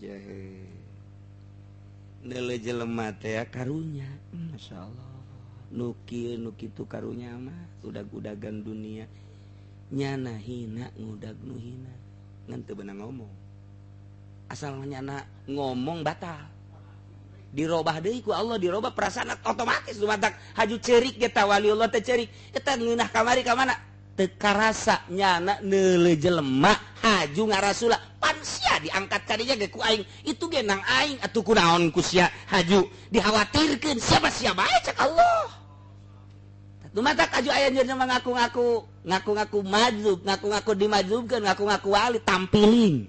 Jahe. Neuleuh jelema teh karunya. Masyaallah. Nu kieu nu kitu karunya mah udag-udagan dunia. Nyana hina ngudag nu hina. Ngan teu beunang ngomong. Asal nyana ngomong batal. Dirobah deui ku Allah, dirobah perasaan otomatis lumatak haju cerik ge ta waliullah teh cerik. Eta ngeunah kamari ka mana? Teu karasa nyana neuleuh jelema haju ngarasula. Pan sia diangkat ka dinya ge ku aing. Itu ge nang aing atuh kunaon ku sia haju dikhawatirkeun siapa sia bae cek Allah. Lumatak haju aya jelema ngaku-ngaku, ngaku-ngaku majzub, ngaku-ngaku dimajzubkeun, ngaku-ngaku wali tampiling.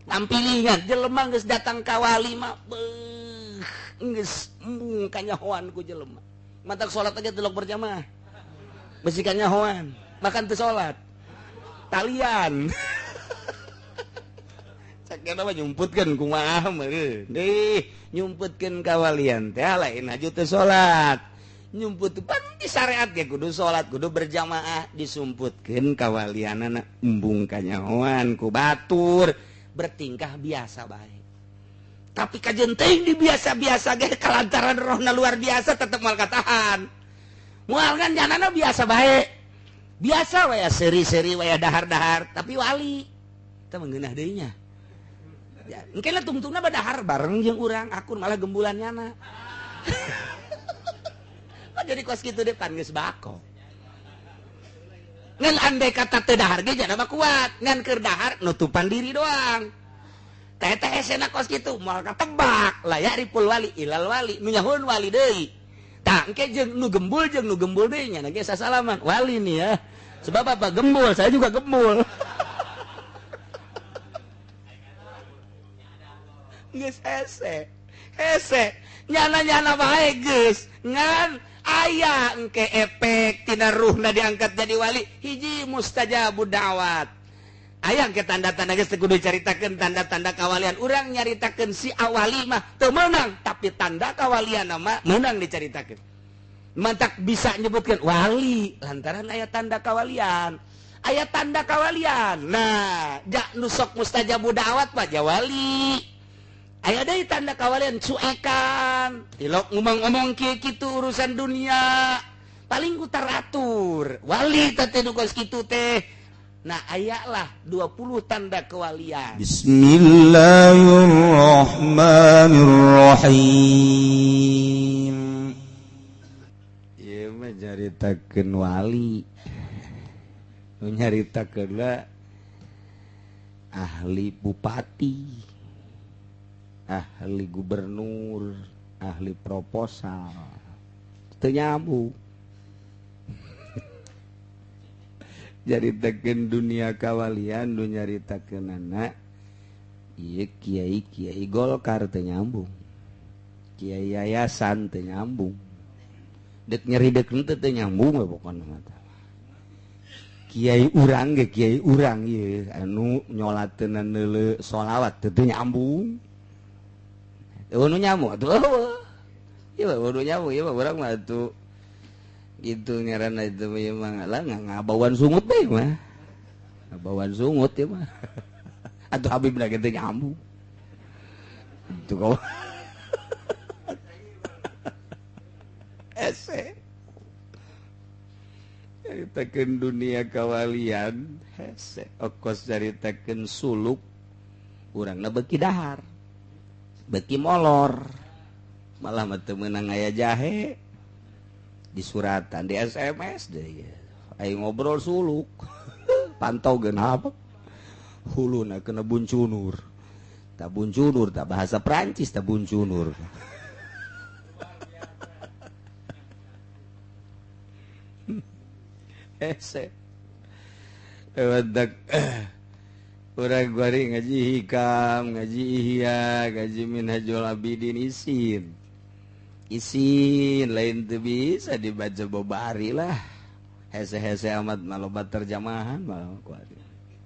Tampilingan jelema geus datang ka wali mah beuh geus embung kanyahoan ku jelema. Matak salat aja delok berjamaah. Besi kanyahoan, makan teu salat. Talian. Cek eta mah nyumputkeun kumaha meureun. Deh, nyumputkeun kawalian teh lain haju teu salat. Nyumput pan di syariat ge kudu salat, kudu berjamaah, disumputkeun kawalianana embung kanyahoan ku batur. Bertingkah biasa baik. Tapi kajen teuing di biasa-biasa ge kalantaran rohna luar biasa tetep moal katahan. Moal kan janana biasa baik. Biasa we seri-seri we dahar-dahar, tapi wali. Teu mengeunah deui nya. Ya, engke lah tungtungna badahar bareng jeung urang, akun malah gembulan nyana. Oh, jadi kos kitu deh pan geus bako. Ngan andai kata teu dahar ge jana mah kuat, ngan keur dahar nutupan diri doang. Teh teh hesena kos kitu moal katebak, la ya'riful wali ilal wali, nu nyahoeun wali deui. Tah engke jeung nu gembul deui nya ge sasalaman, wali nih ya. Sebab apa gembul, saya juga gembul. Geus hese. Hese, nyana-nyana bae geus, ngan aya engke efek tina ruhna diangkat jadi wali hiji mustajabud da'wat. Aya engke tanda-tanda geus teu kudu caritakeun tanda-tanda kawalian. Urang nyaritakeun si awali mah teu meunang, tapi tanda kawalian mah meunang dicaritakeun. Mantak bisa nyebutkeun wali lantaran aya tanda kawalian. Aya tanda kawalian. Nah, jak nu sok mustajabud da'wat mah ja wali. Aya deui tanda kawalian cuekan, tilok ngomong-ngomong kieu kitu urusan dunia, paling ku teratur. Wali teh nu kos kitu teh. Nah, ayalah 20 tanda kewalian. Bismillahirrahmanirrahim. Ieu mah nyaritakeun wali. Nu nyaritakeun ahli bupati, ahli gubernur, ahli proposal. Teu nyambung. Nyaritakeun dunia kawalian nu nyaritakeunana ieu kiai-kiai Golkar teu nyambung. Kiai yayasan teu nyambung. Dek nyeri dek henteu teu nyambung we pokona mah. Kiai urang ge kiai urang ieu anu nyolateunna neuleuh sholawat teu nyambung. Nu nyamuk atuh eueuh. Ieu mah nu nyamuk ieu mah urang mah atuh gitu ngaranna itu mah lah ngabauan sungut deui mah. Ngabauan sungut ieu mah. Atuh Habib ge teu nyambung. Itu kau. Hese. Caritakeun dunia kawalian hese. Okos caritakeun suluk urangna beuki dahar. Beki molor malah mah teu meunang aya jahe di suratan di SMS deui aing ngobrol suluk pantau geunah huluna kena buncunur ta buncunur ta bahasa Prancis ta buncunur. Hese wadak urang guari ngaji hikam, ngaji ihya, ngaji minhajul abidin isin. Isin lain teu bisa dibaca bobari lah. Hese-hese amat maloba terjemahan malah kuari.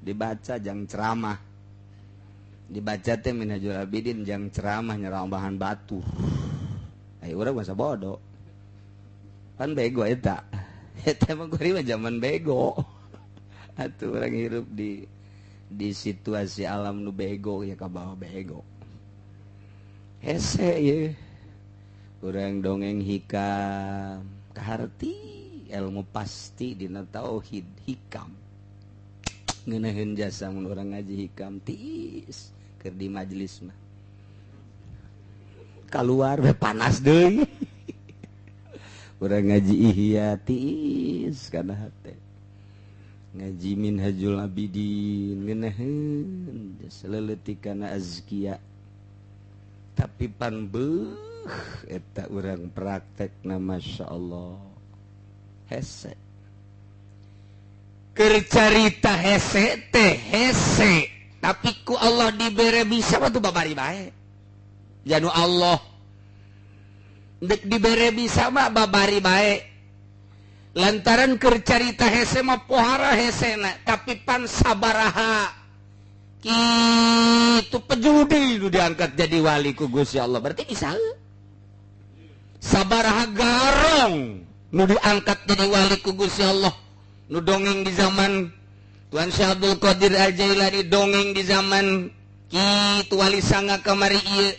Dibaca jang ceramah. Dibaca teh minhajul abidin jang ceramah nyerambahan batu. Ayo urang masa bodoh. Pan bego eta. Eta mah guari mah zaman bego. Atuh urang hirup di Di situasi alam nu bego ya kabawa bego. Hese ye. Urang dongeng hikam kaharti ilmu pasti dina tauhid hikam. Ngeunaheun jasa mun urang ngaji hikam tiis keur di majelis mah. Kaluar we panas deui. Urang ngaji ihya tiis kana hate. Ngaji Minhajul Abidin ngeunaheun jasa leuletik kana azkiya. Tapi pan beuh eta urang praktekna masyaallah. Hese. Keur carita hese teh hese, tapi ku Allah dibere bisa mah tuh babari bae. Janu Allah dek dibere bisa mah babari bae. Lantaran keur carita hese mah pohara hesena, tapi pan sabaraha kitu pejudi nu diangkat jadi wali ku Gusti Allah, berarti bisa. Sabaraha garong nu diangkat jadi wali ku Gusti Allah, nu dongeng di zaman Tuan Syekh Abdul Qadir Al-Jailani, dongeng di zaman kitu wali sanga kamari ieu,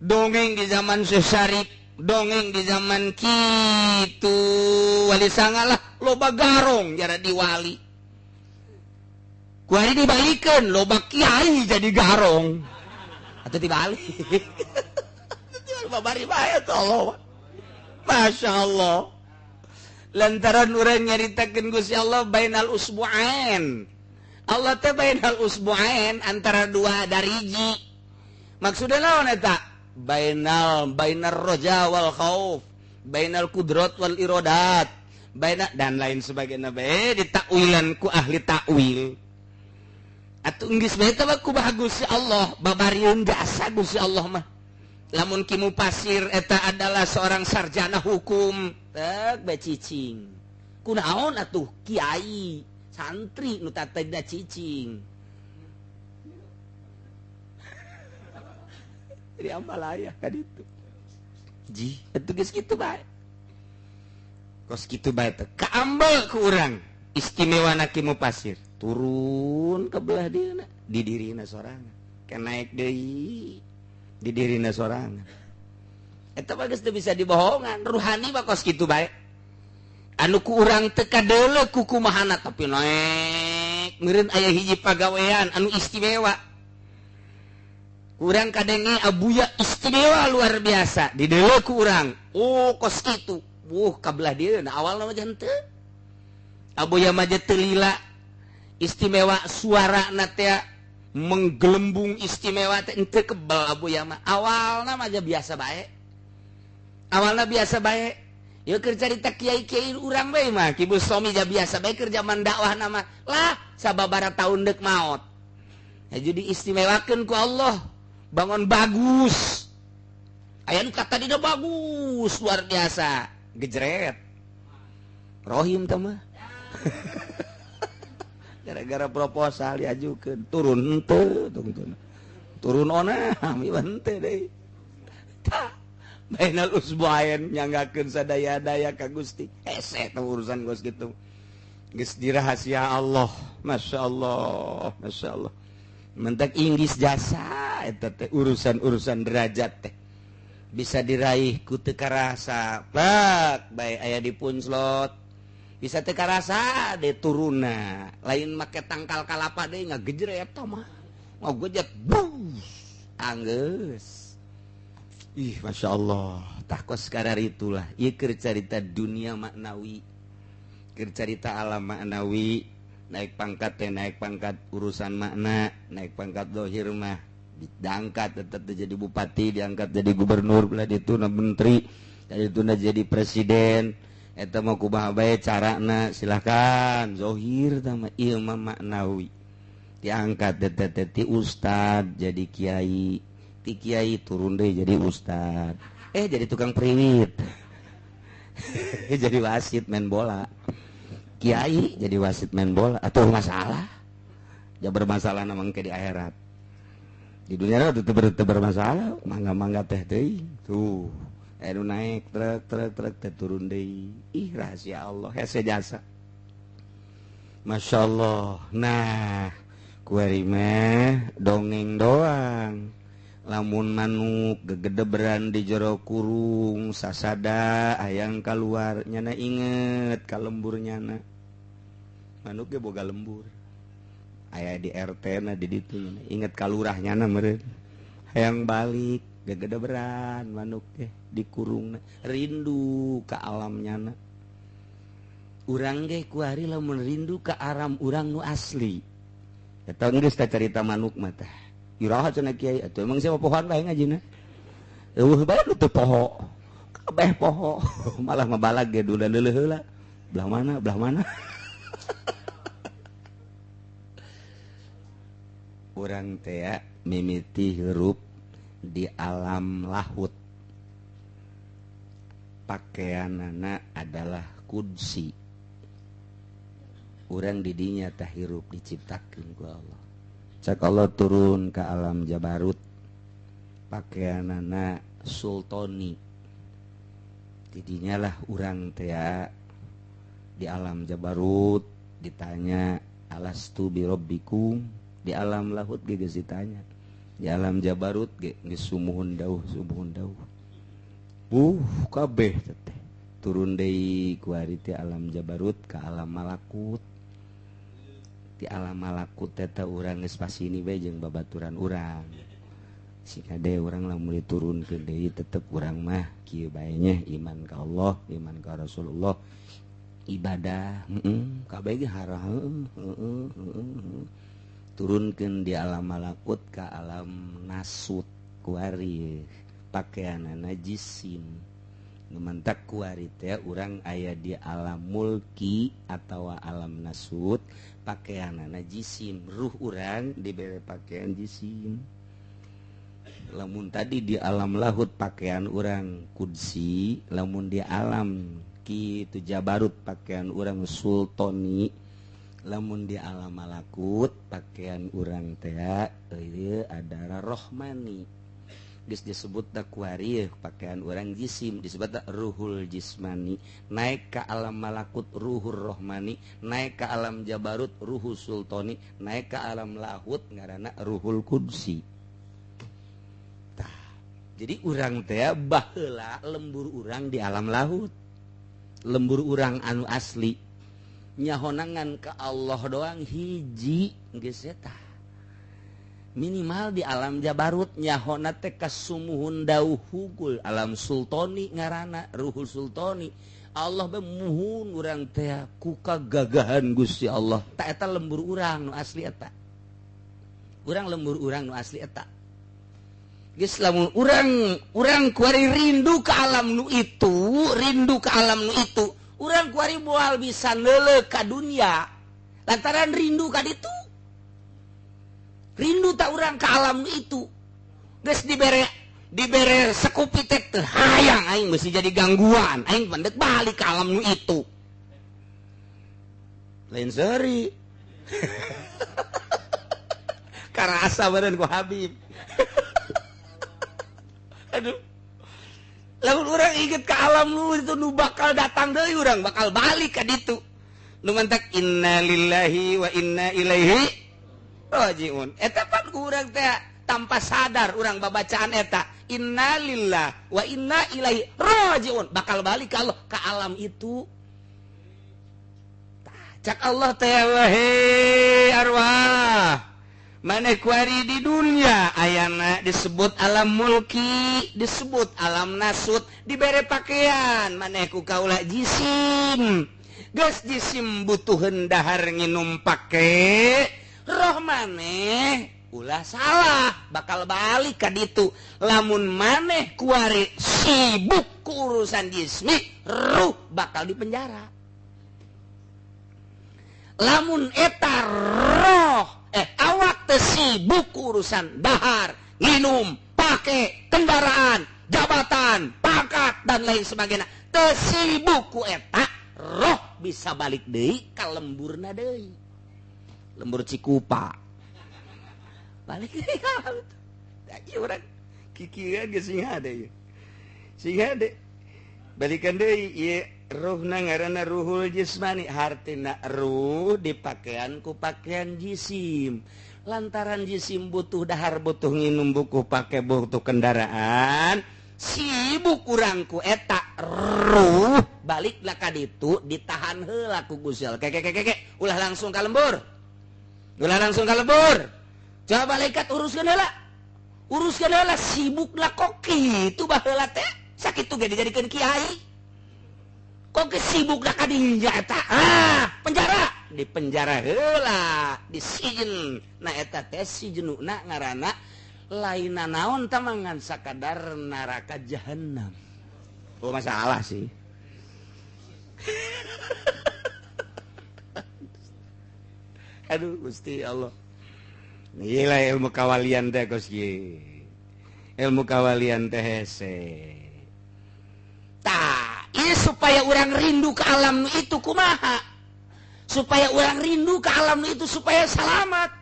dongeng di zaman Syekh Syarif, dongeng di zaman kitu wali sanga lah, loba garong jara di wali. Kuari dibalikeun loba kiai jadi garong. Atau dibalik. Babari bae Allah. Masya Allah. Lantaran urang nyaritakeun Gusti Allah bainal usbu'ain. Allah teh bainal usbu'ain antara dua dariji. Maksudna naon eta? Bainal bainar roja wal khauf, bainal kudrat wal irodat, baina dan lain sebagainya bae ditakwilan ku ahli takwil. Atuh geus bae teh ku bagus Allah, babarieun jasa Gusti Allah mah. Lamun Ki Mupasir eta adalah seorang sarjana hukum, tek bae cicing. Kunaon atuh kiai, santri nu tatena cicing. Jadi ambalaya ka ditu. Ji, atuh geus kitu bae. Kos kitu bae teh kaambel ku urang istimewana Ki Mupasir. Turun ke belah dieuna, di dirina sorangan. Ke naik deui di dirina sorangan. Eta mah geus teu bisa dibohongan, ruhani mah kos kitu bae. Anu ku urang teu kadeuleu ku kumahana tapi naek meureun aya hiji pagawean anu istimewa. Urang kadenge abuya istimewa luar biasa, dideuleu ku urang. Oh kos kitu. Wuh ka belah dieuna awalna mah henteu. Abuya mah teu lila. Istimewa suarana teh menggelembung istimewa teh henteu kebel abuya mah. Awalna mah biasa bae. Awalna biasa bae. Ieu keur carita kiai-kiai urang bae mah Ki Bustomi ja biasa bae keur zaman dakwahna mah. Lah sababaraha taun deuk maot. Ya jadi istimewakeun ku Allah. Bangun bagus. Aya nu kata dina bagus luar biasa. Gejret. Rohim teh mah. Gara-gara proposal diajukeun turun henteu tungtun. Turun ona ieu henteu deui. Tah bainal usbu'ain nyanggakeun sadaya-daya ka Gusti. Hese teh urusan geus kitu. Geus dirahasia Allah. Masyaallah, masyaallah. Mentak inggris jasa eta teh urusan-urusan derajat teh bisa diraih ku teu karasa. Plek bae aya di punslot. Bisa teu karasa de turunna. Lain make tangkal kalapa deui ngagejret eta mah. Ngagejet bus anggeus. Ih masya Allah. Tah kos kararitulah ieu keur carita dunia maknawi. Keur carita alam maknawi. Naik pangkat teh naik pangkat urusan makna, naik pangkat dohir mah diangkat tetep jadi bupati, diangkat jadi gubernur, belah dituna menteri, dituna jadi presiden. Eta mah kumaha bae carana silahkan. Zohir tah mah ieu mah maknawi. Diangkat teh ti ustad jadi kiai, ti kiai turun deui jadi ustad. Jadi tukang priwit. Jadi wasit main bola. Kiai jadi wasit main bola atau masalah. Ja bermasalah na mangke di akhirat. Di dunia teu bermasalah, mangga-mangga teh deui. Tuh, anu naik truk truk truk teh turun deui. Ih rahasia Allah, hese jasa. Masya Allah. Nah, Kuari mah dongeng doang. Lamun manuk gegedeberan di jero kurung sasada hayang kaluar nyana inget ka lembur nyana. Manuk ge boga lembur. Aya di RT na di ditu nyana inget ka lurah nyana meureun. Hayang balik gegedeberan manuk teh dikurungna rindu ka alam nyana. Urang ge kuari lamun rindu ka alam urang nu asli. Eta geus teh carita manuk mah tah. Iraha cenah kiai atuh emang siapa pohoan bae ngajina. Eueuh bae nu teu poho. Kabeh poho. Malah mabalag ge dula leuleeh heula. Belah mana? Belah mana? Urang teh mimiti hirup di alam lahut. Pakaianana adalah kudsi. Urang didinya tah hirup diciptakeun ku Allah. Cak Allah turun ke alam Jabarut, pakaianana sultoni. Didinya lah urang teh di alam Jabarut ditanya alastu birabbikum, di alam lahut ge geus ditanya. Di alam Jabarut ge geus sumuhun dauh sumuhun dauh. Kabeh teh turun deui ku ari teh alam Jabarut ka alam Malakut. Di alam malakut teta urang geus pasini bae jeung babaturan urang. Sikade urang lamun diturunkeun deui tetep urang mah kieu bae nya iman ka Allah, iman ka Rasulullah, ibadah, kabeh ge haram, heeh. Turunkeun di alam malakut ka alam nasut kuari pakaianana jisim. Mantak kuari teh urang aya di alam mulki atawa alam nasut pakaianana jisim, ruh urang dibere pakaian jisim. Lamun tadi di alam lahut pakaian urang kudsi, lamun di alam kitu Jabarut pakaian urang sultoni, lamun di alam malakut pakaian urang teh ieu adalah rohmani. Geus disebut da kuari pakaian urang jisim disebut da ruhul jismani, naik ka alam malakut ruhur rohmani, naik ka alam jabarut ruhul sultoni, naik ka alam lahut ngaranna ruhul kudsi. Tah, jadi urang teh baheula lembur urang di alam lahut, lembur urang anu asli nyahonangan ka Allah doang hiji geus eta. Minimal di alam Jabarut nyahona teh kasumuhun dauh hugul alam sultoni ngaranna ruhul sultoni. Allah be muhun urang teh ku kagagahan Gusti Allah. Ta eta lembur urang nu asli eta. Urang lembur urang nu asli eta. Geus lamun urang kuari rindu ka alam nu itu, rindu ka alam nu itu, urang kuari moal bisa neuleuh ka dunia lantaran rindu ka ditu. Rindu tak urang ke alam itu. Geus dibere sekupitek teh hayang aing mesti jadi gangguan, aing pendek balik ke alam nu itu. Lain seri. Karasa beureun ku Habib. Aduh. Lamun urang inget ke alam nu itu nu bakal datang deui urang bakal balik ka ditu. Nu mantak innalillahi wa inna ilaihi rajiun. Eta pan urang teh tanpa sadar urang babacaan eta innalillahi wa inna ilaihi rajiun bakal balik ka Allah ka alam itu. Tah, cak Allah teh wahai arwah maneh kuari di dunia ayana disebut alam mulki, disebut alam nasut, dibere pakaian maneh ku kaula jisim. Geus jisim butuheun dahar nginum pake roh maneh ulah salah bakal balik ka ditu. Lamun maneh kuari sibuk ku urusan jismi, ruh bakal dipenjara. Lamun eta roh awak teh sibuk ku urusan dahar, nginum, pake, kendaraan, jabatan, pangkat dan lain sebagainya, teu sibuk ku eta roh bisa balik deui ka lemburna deui. Lembur Cikupa balik deui ka ieu urang kikieuan geus sing hade ieu. Sing hade balikan deui ieu ruhna ngaranna ruhul jismani, hartina ruh dipakaian ku pakaian jisim. Lantaran jisim butuh dahar, butuh nginum, buku pake, butuh kendaraan, sibuk kurangku eta ruh baliklah ka ditu ditahan heula ku Gusti Allah. Keke keke keke ulah langsung ka lembur. Ulah langsung ka lembur. Coba malaikat uruskeun heula. Uruskeun heula sibuklah kok kitu baheula teh. Sakitu ge dijadikeun kiai. Kok sibuklah ka dinya eta? Ah, penjara. Di penjara heula, disijin. Nah eta teh sijnuna ngaranna lain naon tamangan sakadar neraka jahanam. Oh masalah sih. Aduh Gusti Allah. Nilai ilmu kawalian teh kos ieu. Ilmu kawalian teh hese. Tah, ieu supaya urang rindu ke alam itu kumaha? Supaya orang rindu ke alam itu supaya selamat,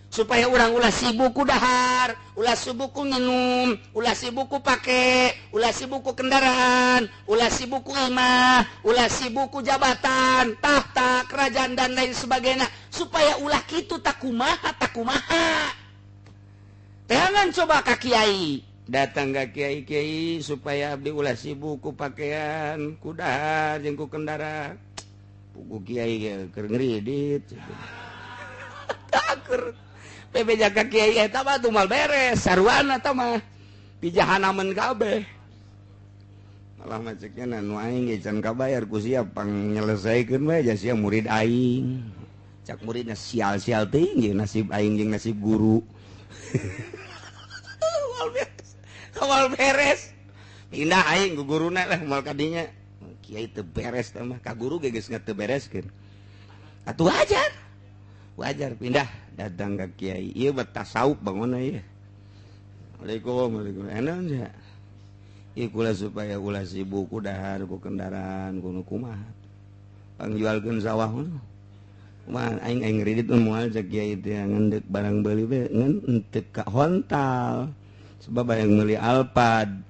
supaya orang ulah sibuk ku dahar, ulah sibuk ku nginum, ulah sibuk ku pake, ulah sibuk ku kendaraan, ulah sibuk ku imah, ulah sibuk ku jabatan, tahta, kerajaan dan lain sebagainya, supaya ulah kitu takumaha takumaha. Jangan coba ka kiai, datang ka kiai kiai supaya abdi ulah sibuk ku pakaian, ku dahar, jeung ku kendaraan. Buku kiai keur ngridit. Takur. Bebeja ka kiai eta mah tumal beres, sarwana eta mah pijahanamen kabeh. Malah maceknya nu aing ge can kabayar ku sia pang nyelesaikeun we ja sia murid aing. Cak muridna sial-sial teuing jeung nasib aing jeung nasib guru. Moal beres. Moal beres. Pindah aing ku guruna lah moal kadinya. Kiai teu beres teh mah ka guru ge geus teu bereskeun. Atuh wajar. Wajar pindah datang ka kiai. Ieu mah tasawuf bangunna ieu. Waalaikumsalam. Waalaikumsalam. Enaon sia? Ieu kula supaya ulah sibuk ku dahar ku kendaraan ku nu kumaha. Pangjualkeun sawah mah. Kumaha aing aing ngridit moal cek kiai teh ngendek barang beuli we ngan henteu ka hontal. Sebab hayang meuli Alphard.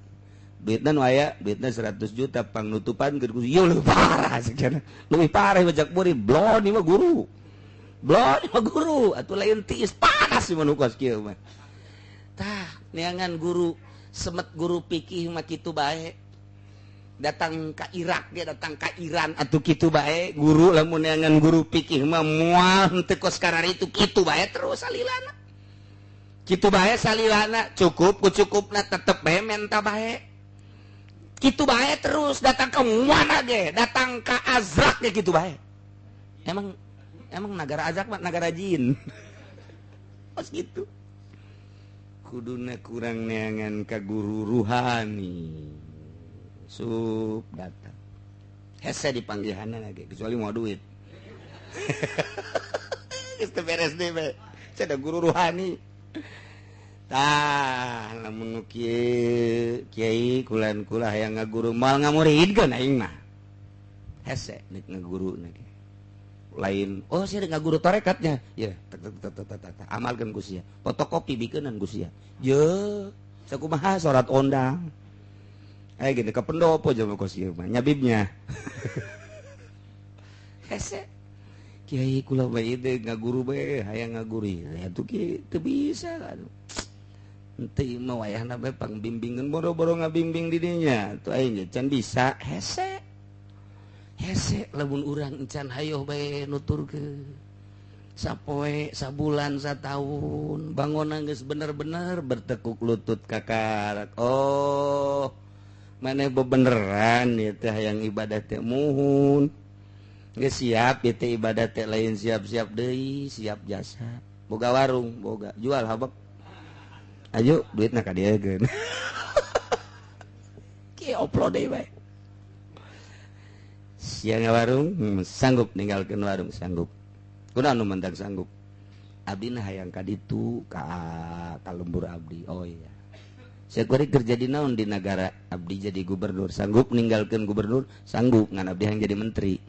Duitna nu aya, duitna 100 juta pangnutupan keur ieu leuwih parah cenah. Leuwih parah bajak murid blon ieu mah guru. Blon ieu mah guru atuh lain tiis panas ieu mah nu kos kieu mah. Tah, neangan guru semet guru fikih mah kitu bae. Datang ka Irak ge datang ka Iran atuh kitu bae guru lamun neangan guru fikih mah moal henteu kos kararitu kitu bae terus salilana. Kitu bae salilana cukup ku cukupna tetep bae menta bae. Kitu bae terus datang ke mana ge, datang ke Azrak ge kitu bae. Emang emang negara Azrak mah negara jin. Pas gitu. Kuduna kurang neangan ka guru ruhani. Sup datang. Hese dipanggihanna ge kecuali mau duit. Geus teu beres deui bae. Cenah guru ruhani. Tah lamun nu kieu kiai kulan kula hayang ngaguru moal ngamuridkeun aing mah. Hese nek ngaguruna ge. Lain oh sia ngaguru tarekatnya. Ya tek tek tek tek tek amalkeun ku sia. Fotokopi bikeunan ku sia. Ye sakumaha salat ondang. Eh gini ka pendopo jelema kos ieu mah nyabibnya. Hese kiai kula bae teh ngaguru bae hayang ngaguru. Atuh kieu teu bisa kan. Henteu mah wayahna bae pangbimbingeun boro-boro ngabimbing di dinya atuh aing ge can bisa hese. Hese lamun urang encan hayoh bae nuturkeun. Sapoe, sabulan, sataun bangunna geus bener-bener bertekuk lutut ka karak. Oh, maneh bebeneran ieu teh hayang ibadah teh muhun. Geus siap ieu teh ibadah teh lain siap-siap deui, siap jasa. Boga warung, boga jual habek. Ayo duitna ka dieu geun. Ki upload deui bae. Sia warung sanggup ninggalkeun warung sanggup. Kunaon nu mentak sanggup? Abdi na hayang ka ditu ka lembur abdi. Oh iya. Sia kuari kerja di naon di nagara abdi jadi gubernur sanggup ninggalkeun gubernur sanggup ngan abdi hayang jadi menteri.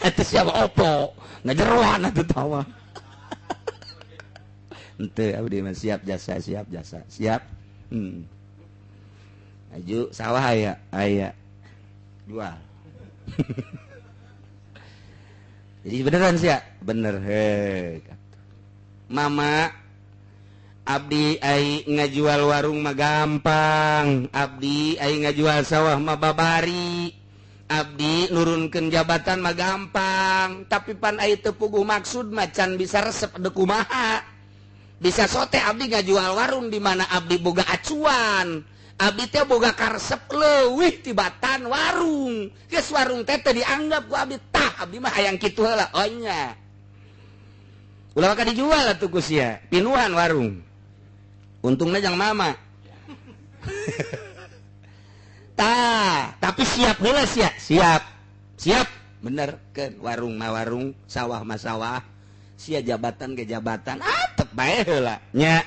Atuh siapa opo ngajeroan atuh tawa. Henteu abdi mah siap jasa siap jasa siap. Aju sawah aya aya jual. Jadi beneran sih ya? Bener he. Mama abdi ai ngajual warung mah gampang, abdi ai ngajual sawah mah babari, abdi nurunkeun jabatan mah gampang, tapi pan ai teu puguh maksud mah can bisa resep deuk kumaha. Bisa sote abdi ngajual warung di mana abdi boga acuan. Abdi teh boga karesep leuwih tibatan warung. Geus warung teh teu dianggap ku abdi, tah abdi mah hayang kitu heula. Oh nya. Ulah maka dijual atuh ku sia, pinuhan warung. Untungnya jang mama. Tah, tapi siap heula sia, siap. Siap, bener keun warung mah warung, sawah mah sawah. Sia jabatan ke jabatan, atep bae heula nya.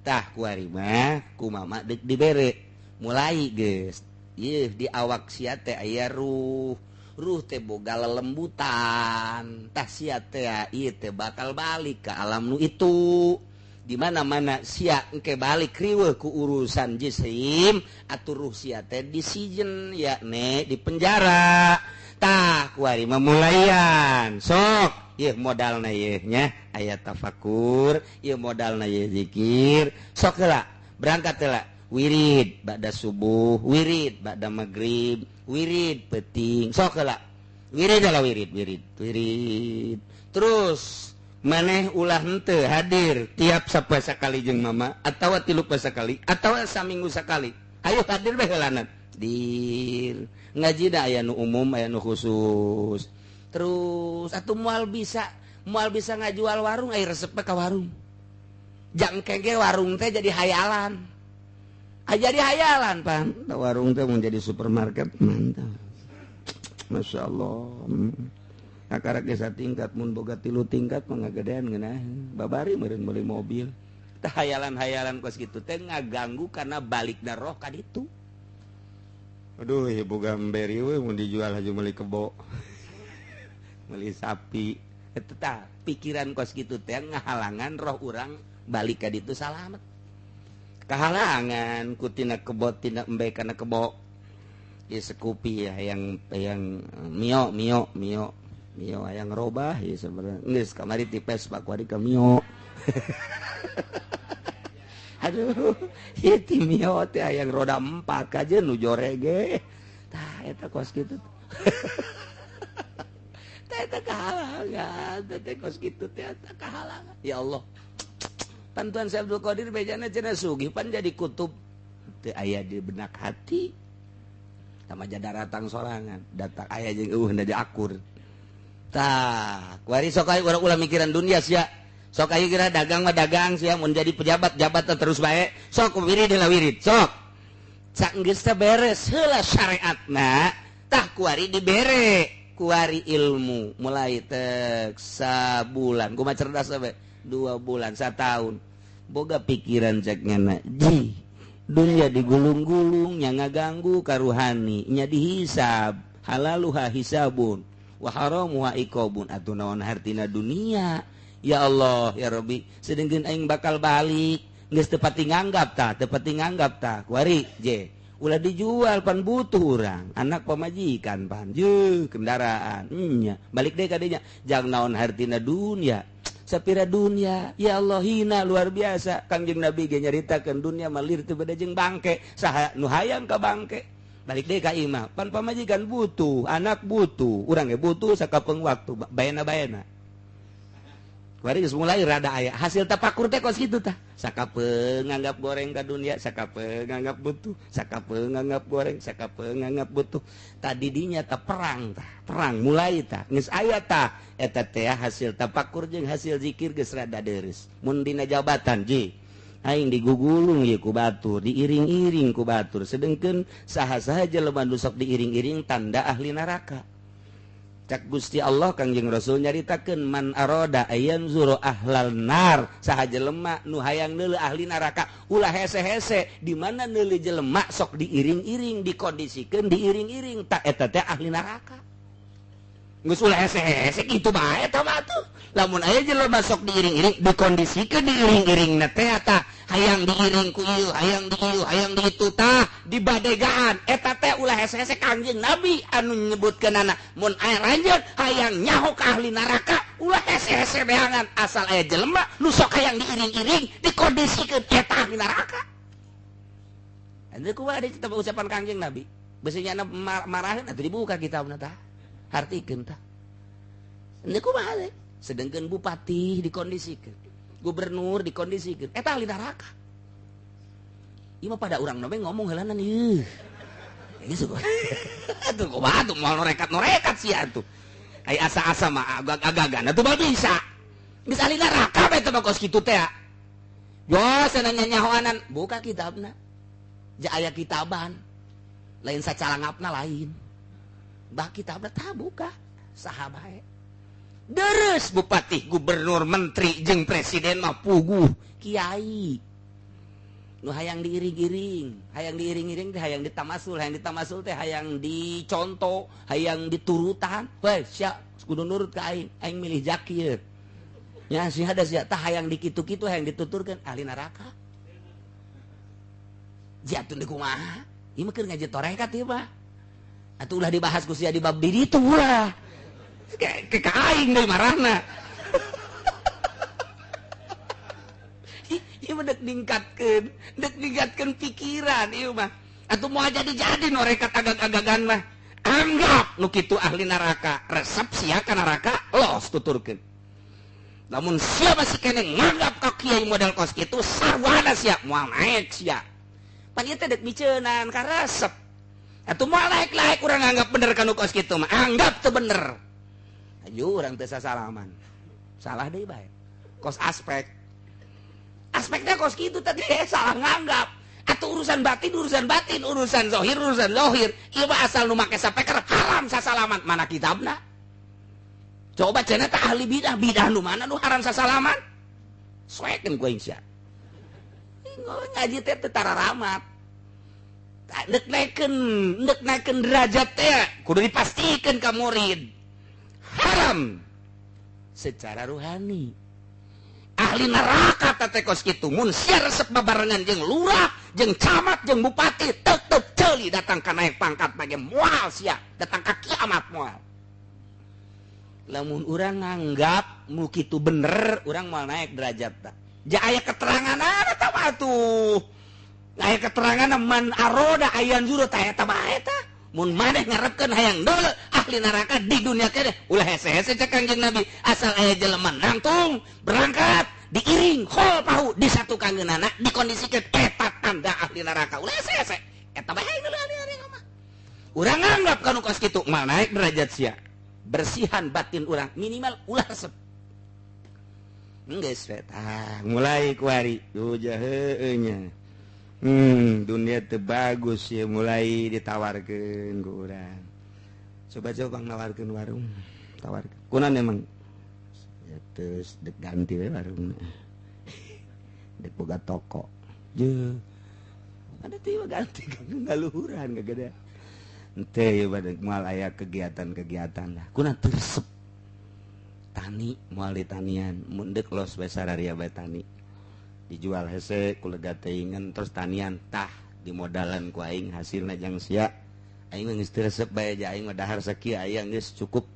Tah kuari mah ku mama deuk dibere. Mulai geus. Yeuh di awak sia teh aya ruh. Ruh teh boga lelembutan. Tah sia teh ieu teh bakal balik ke alam nu itu. Di mana-mana sia engke balik riweuh ku urusan jisim atuh ruh sia teh disijen yakni di penjara. Tah kuari mah mulaian. Sok ieu modalna ieu nya aya tafakur, ieu modalna ieu zikir. Sok heula berangkat heula wirid ba'da subuh, wirid ba'da maghrib, wirid peuting. Sok heula. Wirid heula wirid, wirid, wirid. Terus maneh ulah henteu hadir tiap sapoe sakali jeung mama atawa 3 poe sakali atawa saminggu sakali. Ayo hadir bae heulanan. Dir ngaji da aya nu umum aya nu khusus. Terus atuh moal bisa ngajual warung aya resep ka warung. Jangke ge warung teh jadi hayalan. Jadi hayalan pan. Warung teh mun jadi supermarket mantap. Masya Allah. Kakarak desa tingkat mun boga 3 tingkat mah ngagedean ngeunah. Babari meureun meuli mobil. Tah hayalan-hayalan kos kitu teh ngaganggu karena balikna roh ka ditu. Aduh, ieu boga emberi we mun dijual haja meuli kebo. Meuli sapi. Eta tah pikiran kos kitu teh ngahalangan roh urang balik ka ditu salamet. Kahalangan ku tina kebo tina embe kana kebo. Ieu sekupi ya yang mio mio mio mio hayang robah ieu sebenarnya. Geus kamari ti Vespa kuari ka mio. Aduh, ieu ti mio teh hayang roda 4 kajeun nu jorege. Tah eta kos kitu. Tah eta kahalangan, teh kos kitu teh eta kahalangan. Ya Allah. Pantuan Syekh Abdul Qadir bejana cenah sugih pan jadi kutub teu aya di benak hati. Tama daratang sorangan, datang aya jeung eueuh da akur. Tah, kuari sok aya urang ulah mikiran dunia sia. Sok aya kira dagang mah dagang sia, mun jadi pejabat jabatan terus bae. Sok wirid heula wirid, sok. Sak geus teh beres heula syariatna, tah kuari dibere kuari ilmu mulai tek sabulan, kumaha cerdas bae. 2 bulan, 1 tahun. Boga pikiran cek ngana, ji. Dunia digulung-gulung nya ngaganggu karuhani, nya dihisab, halaluha hisabun wa haramuha iqabun. Atuh naon hartina dunia? Ya Allah, ya Rabbi, sedengkeun aing bakal balik, geus teu pati nganggap tah, teu pati nganggap tah. Kuari je, ulah dijual pan butuh urang, anak pamajikan pan, je kendaraan, nya balik deui ka dinya, jang naon hartina dunia. Sapira dunia, ya Allah hina luar biasa. Kangjeng Nabi ge nyaritakeun dunia malir teu beda jeung bangke, saha nu hayang ka bangke. Balik deui ka imah, pan pamajikan butuh, anak butuh, urang ge butuh sakapeung waktu, bayana-bayana. Kuari geus mulai rada aya hasil tapakur teh kos kitu tah. Sakapeung nganggap goreng ka dunia, sakapeung nganggap butuh, sakapeung nganggap goreng, sakapeung nganggap butuh. Tadi dinya tah perang tah, perang mulai tah. Geus aya tah eta teh hasil tapakur jeung hasil zikir geus rada deures. Mun dina jabatan ji, aing digugulung ieu ku batur, diiring-iring ku batur. Sedengkeun saha-saha jelema nu sok diiring-iring tanda ahli neraka. Cak Gusti Allah Kangjeng Rasul nyaritakeun man aroda ayanzuru ahlal nar, saha jelema nu hayang neuleuh ahli neraka ulah hese-hese di mana neuleuh jelema sok diiring-iring dikondisikeun diiring-iring tak eta teh ahli neraka. Geus ulah hese-hese kitu bae eta mah atuh. Lamun aya jelema sok diiring-iring dikondisikeun diiring-iringna teh eta Hayang diiring ku ieu, hayang di ieu, hayang di itu tah dibadegaan. Eta teh ulah hese-hese Kangjeng Nabi anu nyebutkeunana mun aya lanjut hayang nyaho ka ahli neraka ulah hese-hese beangan asal aya jelema nu sok hayang diiring-iring dikondisikeun eta ahli neraka. Anu kumaha deui kitab ucapan Kangjeng Nabi? Beusinya maraheun atuh dibuka kitabna tah. Hartikeun tah. Anu kumaha deui? Sedangkan bupati dikondisikan, gubernur dikondisikan, eta ahli neraka. Ieu mah pada urang nabe ngomong heulanan ieu. Geus atuh kumaha atuh moal norekat-norekat sia atuh. Ai asa-asa mah agak-agagan atuh mah bisa. Geus ahli neraka bae teh kos kitu teh. Yo cenah nyahoanan buka kitabna. Ja aya kitaban. Lain sacalangapna lain. Bah kitabna tah buka saha bae. Deres bupati, gubernur, menteri, jeung presiden mah puguh kiai. Nu hayang diiring-iring, hayang diiring-iring teh hayang ditamasul, hayang ditamasul teh hayang dicontoh, hayang diturutan. Weh, sia kudu nurut ka aing, aing milih Jakir. Nya sia ada sia tah hayang dikitu-kitu, hayang dituturkeun ahli neraka. Jatun di kumaha? Ieu mah keur ngaji torekat ieu mah. Atuh ulah dibahas ku sia di bab di ditu ulah. Ke aing deui marahna. Ieu mah dek ningkatkeun pikiran ieu mah. Atuh moal jadi-jadi norekat agag-agagan mah. Anggap nu kitu ahli neraka, resep sia ka neraka, los tuturkeun. Lamun sia masih keneh nganggap ka kiai model kos kitu sarwana sia moal naek sia. Pan ieu teh dek miceunan ka resep. Atuh moal naek-naek urang nganggap bener ka nu kos kitu mah, anggap teu bener. Ayo orang teu sasalaman. Salah deui bae. Kos aspek. Aspeknya kos kitu tadi salah nganggap. Atau urusan batin, urusan zohir, urusan zohir. Ieu mah asal nu make sapeker haram sasalaman. Mana kitabna? Coba cenah teh ahli bidah, bidah nu mana nu haram sasalaman? Soekeun ku aing sia. Ngaji teh teu tararamat. Dek naikeun derajat teh kudu dipastikeun ka murid. Haram secara ruhani. Ahli neraka teh kos kitu mun sia resep babarengan jeung lurah, jeung camat, jeung bupati tetep ceuli datang ka naik pangkat bage moal sia, datang ka kiamat moal. Lamun urang nganggap nu kitu bener, urang moal naik derajat tah. Ja aya keterangan eta mah atuh. Aya keterangan man aroda ayan juru tah eta bae tah. Mun maneh ngarepkeun hayang deuleu ahli neraka di dunia keneh ulah hese-hese cek Kangjeng Nabi asal aya jelema nangtung berangkat diiring khol pahu disatukangeunana dikondisikeun eta tanda ahli neraka ulah hese-hese eta bae hayang deuleu ahli neraka mah. Urang nganggap kanu kos kitu mah naik derajat sia. Bersihan batin urang minimal ulah resep. Geus we tah mulai kuari heueuh nya. Dunia teu bagus ya mulai ditawarkeun ku urang. Coba-coba bang nawarkeun warung, tawarkeun. Kunan emang ya, terus dek ganti we warung. Dek boga toko. Je. Ada teh ganti ngaluhuran gagede. Henteu ieu bae moal aya kegiatan-kegiatan lah. Kunan teu resep. Tani moal ditanian, mun deuk los we sararia bae tani. Dijual hese kulega teuingan terus tanian tah dimodalan ku aing hasilna jang sia aing mah geus teu resep bae ja aing mah dahar sakieu aing geus cukup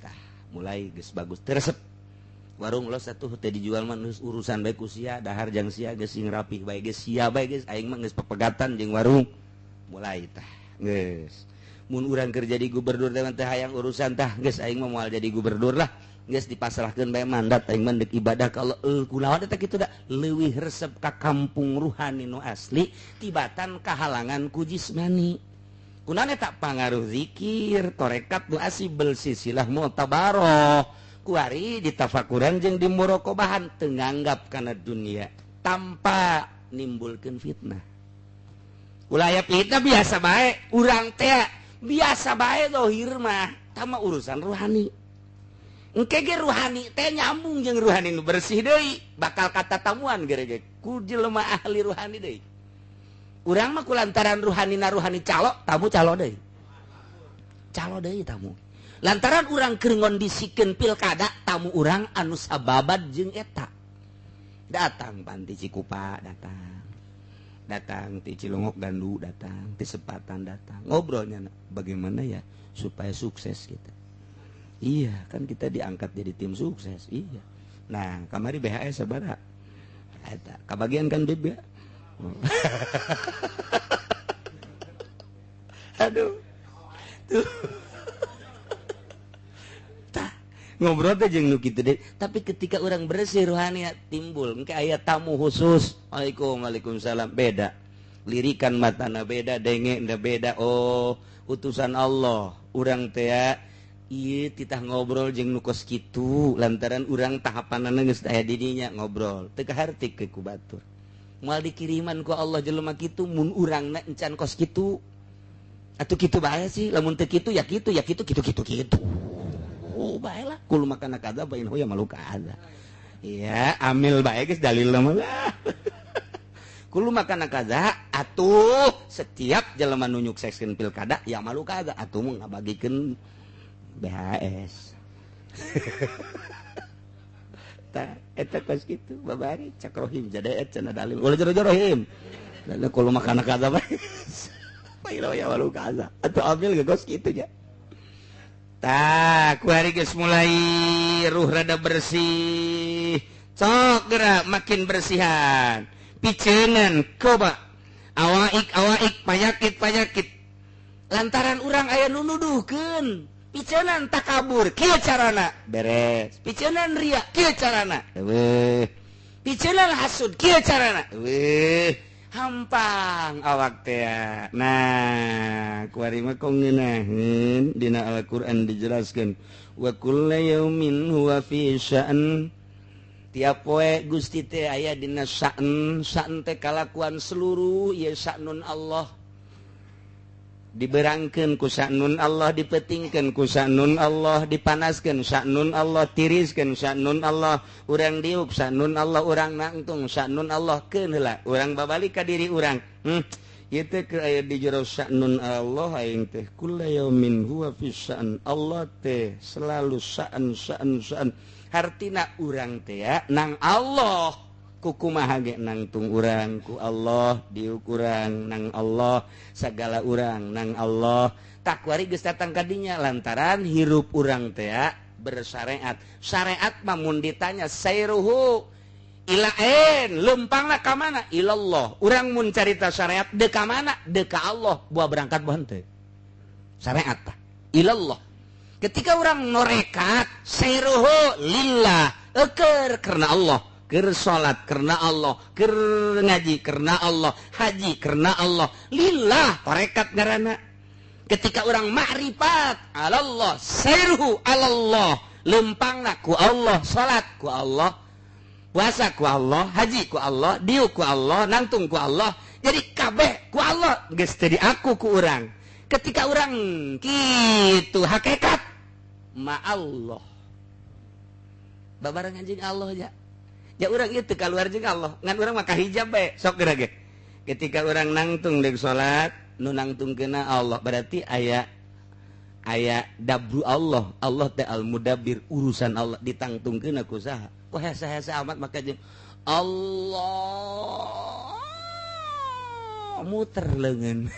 tah mulai geus bagus teu resep warung los atuh teh dijual mah geus urusan bae ku sia dahar jang sia geus sing rapih bae geus sia bae geus aing mah geus pepegatan jeung warung mulai tah geus mun urang keur jadi gubernur teh teh hayang urusan tah geus aing mah moal jadi gubernur lah geus dipasrahkeun bae mandat aing mah deuk ibadah ka Allah kulawan teh kitu da leuwih resep ka kampung ruhani nu asli tibatan kahalangan ku jismani kunaon eta pangaruh zikir torekat nu asli belsisilah mu'tabaroh kuari ditafakuran jeung dimuraqabahan teu nganggap kana dunia tanpa nimbulkeun fitnah ulah aya fitnah biasa bae urang teh biasa bae zahir mah tama urusan ruhani. Engke ge ruhani teh nyambung jeung ruhani nu bersih deui bakal kata tamuan gerege ku jelema ahli ruhani deui. Urang mah kulantaran ruhani na ruhani calo tamu calo deui. Calo deui tamu. Lantaran urang keur ngondisikeun pilkada tamu urang anu sababad jeung eta. Datang panti Cikupa datang. Datang ti Cilongok Gandu datang, ti Sepatan datang. Ngobrolnya bagaimana ya supaya sukses kita. Iya, kan kita diangkat jadi tim sukses. Iya. Nah, kamari BHS sabaraha? Eta, kabagian kan Bib ya? Aduh. Tuh. Tah, ngobrol teh jeung nu kitu deh. Tapi ketika orang bersih rohani timbul engke aya tamu khusus. Waalaikum, waalaikumsalam. Beda. Lirikan matana beda, denge beda. Oh, utusan Allah. Urang teh ieu titah ngobrol jeung nu kos kitu lantaran urang tahapanana geus aya di dinya ngobrol. Teu kaharti ke ku batur. Moal dikiriman ku Allah jelema kitu mun urangna encan kos kitu. Atuh kitu bae sih, lamun teu kitu ya kitu ya kitu kitu kitu kitu. Oh, bae lah. Kul makana kadza bain hoya maluka ada. Iya, amil bae geus dalil mah. Kul makana kadza atuh setiap jelema nu nyukseskeun pilkada ya maluka ada atuh mun ngabagikeun BHS. Tah eta kos kitu babari cak rohim jadi eta cenah dalil. Ulah jero-jero rohim. Dan kul makana kadza bae. Bae ya maluka ada. Atuh amil ge kos kitu nya. Tah, ku hari geus mulai ruh rada bersih. Cok geura makin bersihan. Piceunan coba. Awaik-awaik panyakit-panyakit. Lantaran urang aya nu nuduhkeun. Piceunan takabur, kieu carana beres. Piceunan ria, kieu carana. Eueuh. Piceunan hasud, kieu carana. Eueuh. Hampang awak teh. Nah, kuari mah kong ngeunaheun dina Al-Qur'an dijelaskeun wa kullu yaumin huwa fi sya'an. Tiap poe Gusti teh aya dina sya'an, sya'an teh kalakuan seluruh ieu sya'nun Allah. Diberangkeun ku sya'nun Allah, dipetingkeun ku sya'nun Allah, dipanaskeun sya'nun Allah, tiriskeun sya'nun Allah, urang diuk sya'nun Allah, urang nangtung sya'nun Allah, keun heula urang babalik ka diri urang. Ieu teh keur aya di jero sya'nun Allah aing teh kullu yaumin huwa fi sya'an. Allah teh selalu sya'an sya'an sya'an. Hartina urang teh ya nang Allah. Kumaha ge nangtung urang ku Allah, diuk urang nang Allah, sagala urang nang Allah. Takwari geus datang ka dinya lantaran hirup urang teh bersyariat. Syariat mah mun ditanya sairuhu ilaen, lempangna ka mana? Ilallah. Urang mun carita syariat deuk ka mana? Deuk ka Allah. Buah berangkat buah henteu. Syariat tah ilallah. Ketika urang norekat sairuhu lillah, eukeur karena Allah. Ker salat karena Allah, ker ngaji karena Allah, haji karena Allah, lillah tarekat ngaranna. Ketika orang makrifat alallah, sairuhu alallah, lempangna ku Allah, salat ku Allah, puasa ku Allah, haji ku Allah, diuk ku Allah, nangtung ku Allah. Jadi kabeh ku Allah geus teu diaku ku urang. Ketika urang kitu hakikat ma Allah. Babarengan jeung Allah ja. Ya urang itu keluar jeung Allah, ngan urang mah kahijab bae, sok geura ge. Ketika urang nangtung deuk salat, nu nangtungkeunna Allah, berarti aya aya dabru Allah. Allah teh al-mudabbir, urusan Allah ditangtungkeunna ku saha? Ku hese-hese amat maka jeung Allah muter leungeun.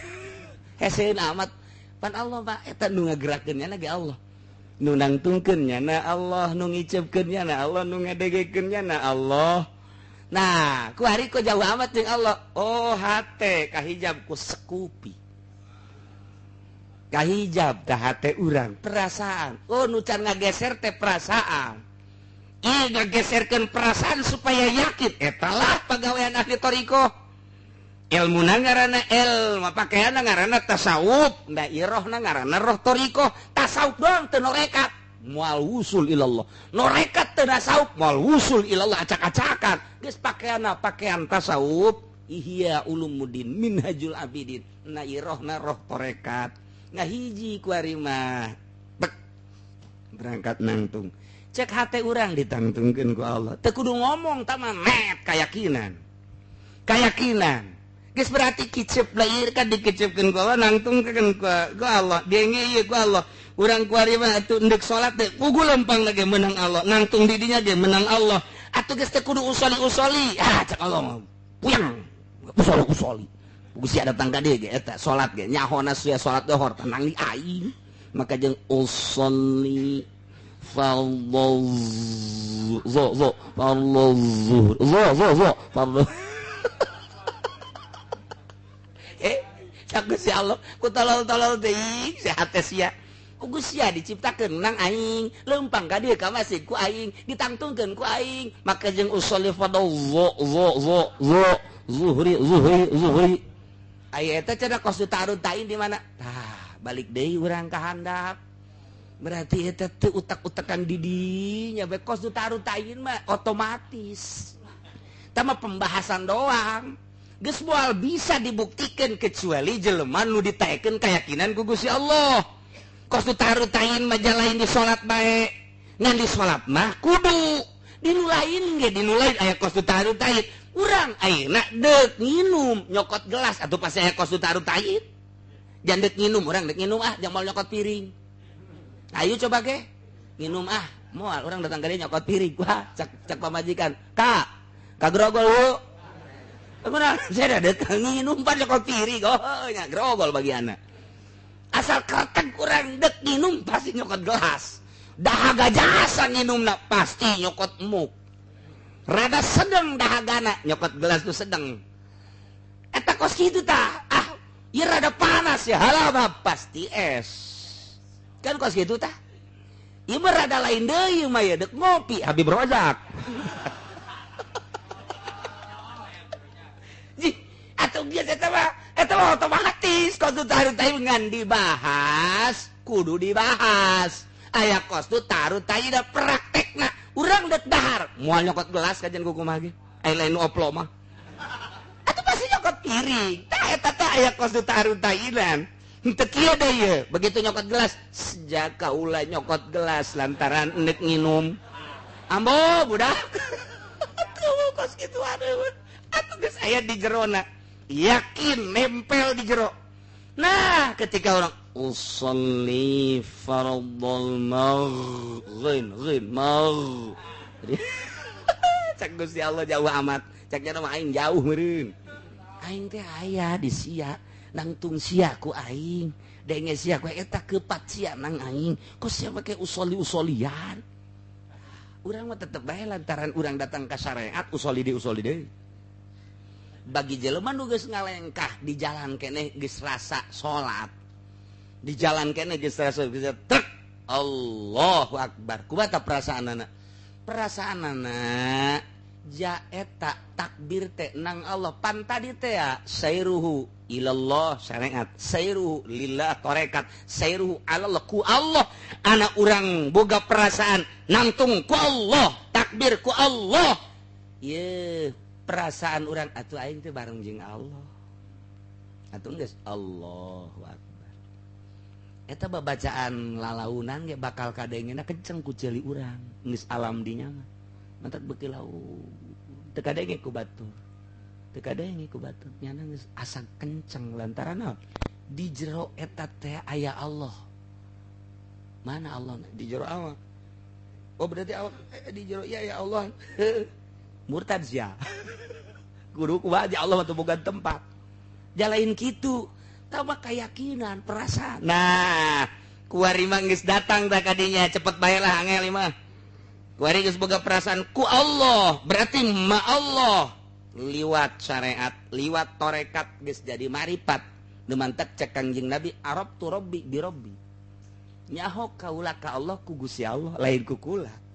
Heseun amat pan Allah pak eta nu ngagerakeun nya ge Allah. Nu nangtungkeun nyana Allah, nu ngicepkeun nyana Allah, nu ngadegekeun nyana Allah. Nah, ku hari ku jauh amat jeung Allah. Oh, hate kahijab ku sekupi. Kahijab tah hate urang, perasaan. Oh, nu can ngageser teh perasaan. Ieu ngageserkeun perasaan supaya yakin eta lah pagawean ahli thariqah. Ilmuna ngaranna ilmu, pakaianna ngaranna tasawuf, da irohna ngaranna roh thariqah. Tasawuf doang teu norekat, moal wusul ilallah. Norekat teu tasawuf, moal wusul ilallah, acak-acakan. Geus pakaianna pakaian tasawuf, Ihya Ulumuddin Minhajul Abidin. Na irohna roh tarekat. Ngahiji ku ari mah. Bek. Berangkat nangtung. Cek hate urang ditangtungkeun ku Allah. Teu kudu ngomong tah mah met kayakinan. Kayakinan. Geus berarti kicep lair kan dikecepkeun ku Allah, nangtungkeun ku Allah. Denge ieu ku Allah. Urang ku ari mah atuh endek salat teh pugu lempang lagi menang Allah, nangtung di dinya ge menang Allah. Atuh geus teu kudu usoli-usoli. Ah cek Allah mah puyeng. Usoli-usoli. Gusti datang ka dieu ge eta salat ge nyahona sia salat dohor tenang di aing. Maka jeung usolli fardhu zo zo fardhu zo zo zo fardhu. Cak Gusti Allah ku tolol-tolol teuing sehat teh sia. Ku Gusti diciptakeun nang aing, leumpang ka dieu ka masjid ku aing, ditangtungkeun ku aing. Maka jeung usolli fardhu zo zo zo zo zuhri zuhri zuhri. Aya eta cenah kos tarun tain di mana? Tah, balik deui urang ka handap. Berarti eta teu utak-utakan didinya bae kos tarun tain mah otomatis. Tah mah pembahasan doang. Geus moal bisa dibuktikan kecuali jelema nu ditaekeun keyakinan ku Gusti Allah. Kos taruh tain mah lain di salat bae. Ngan di salat mah kudu di nu lain ge di nu lain aya kos taruh tain. Urang ayeuna deuk nginum nyokot gelas atuh pasti aya kos taruh tain. Jangan deuk nginum, urang deuk nginum ah jangan moal nyokot piring. Ayo coba ge nginum ah moal urang datang ka dieu nyokot piring. Wah cak cak pamajikan. Ka ka grogol yuk. Saya ada nginum pan nyokot piring, oh nya grogol bagi anak. Asal kretek kurang dek nginum pasti nyokot gelas. Dahaga jasa nginumna pasti nyokot muk. Rada sedeng dahagana nyokot gelas tuh sedeng. Eta kos kitu tah. Ah, ieu rada panas ya halah pasti es. Kan kos kitu tah. Ieu mah rada lain deui mah ya dek ngopi Habib Rozak. Atau biasa eta mah otomatis kos tu taruh tai ngan dibahas kudu dibahas aya kos tu taruh tai da praktekna urang dek dahar moal nyokot gelas kajian ku kumaha ge aya lain nu oplo mah atuh pasti nyokot piring tah eta teh aya kos tu taruh tainan henteu kieu deui ye begitu nyokot gelas sejak kaula nyokot gelas lantaran endek nginum ambo budak atuh kos kitu aduh atuh geus aya di jerona yakin nempel di jero. Nah, ketika orang usolli fardhal maghin ghin mag. Cak Gusti Allah jauh amat. Cak nya mah aing jauh meureun. Aing teh aya di sia, nangtung sia ku aing. Denge sia ku eta keupat sia nang aing. Kok sia make usolli-usolian? Urang mah tetep bae lantaran urang datang ka syariat usolli di usolli deui. Bagi jelema nu geus ngalengkah di jalan keneh geus rasa salat. Di jalan keneh geus rasa geus trek Allahu akbar. Kumaha ta perasaanana? Perasaanana ja eta takbir teh nang Allah pan tadi teh ya sairuhu ilallah syariat, sairuhu lillah tarekat, sairuhu alallah ku Allah. Anak urang boga perasaan nangtung ku Allah, takbir ku Allah. Ye perasaan orang atuh aing teh bareng jeung Allah. Atuh geus Allahu akbar. Eta babacaan lalaunan ge bakal kadengena kenceng ku ceuli urang geus alam dinya mah. Mantak beuki laun. Teu kadenge ku batur. Teu kadenge ku batur. Nyana geus asa kenceng lantaran naon? Di jero eta teh aya Allah. Mana Allah? Di jero awak. Oh berarti awak di jero iya ya Allah. Murtad sia. Kudu kumaha Allah mah teu boga tempat. Jalain kitu, tambah keyakinan, perasaan. Nah, kuari mah geus datang tah kadinya, cepet bae lah angel mah. Kuari geus boga perasaan ku Allah, berarti ma Allah. Liwat syariat, liwat tarekat geus jadi maripat. Nu mantak cek Kangjeng Nabi, Arab tu Rabbi bi Rabbi. Nyaho kaula ka Allah ku Gusti Allah, lain ku kula.